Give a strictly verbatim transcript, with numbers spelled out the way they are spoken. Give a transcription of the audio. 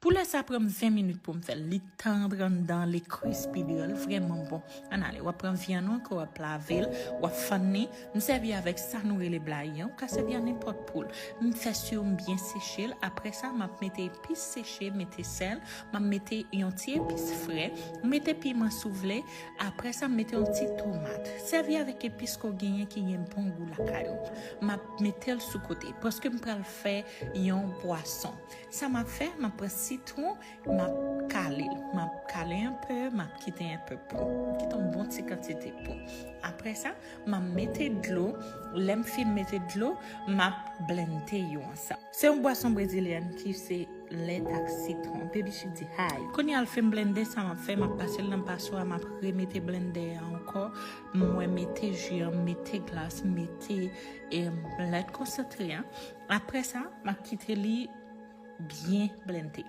Poulè sa pran m ven minit pou m fè l. Li tandr anndan, li krispi deyò, l vrèman bon. Ann ale, w ap pran vyann ou ke w ap lave l, w ap fann li. M sèvi avèk sa nou rele blayi an, ou ka sèvi a nenpòt poul. M fè si m byen seche l, apre sa, m ap mete epis seche, mete sèl, m ap mete yon ti epis frè, m mete piman si w vle, apre sa, m mete yon ti tomat. Sèvi avèk epis ke w genyen ki gen bon gou lakay ou. M ap mete l sou kote, paske m pral fè yon bwason. Sa m ap fè, m ap pran sitwon, m ap kale l. M ap kale enpe, m ap kite enpe po. M kite yon bon ti kantite po. Apre sa, m ap mete dlo. Lè m fin mete dlo, m ap blende yo ansanm. Se yon bwason brezilyèn ki se lèt ak sitwon. Baby Chic di hi. Kounye a l fin blende, sa m ap fè, m ap pase l nan paswa, m ap remete blendè a ankò. Mwen mete ji an, mete glas, mete, em, lèt konsantre an. Apre sa, m ap kite li byen blende.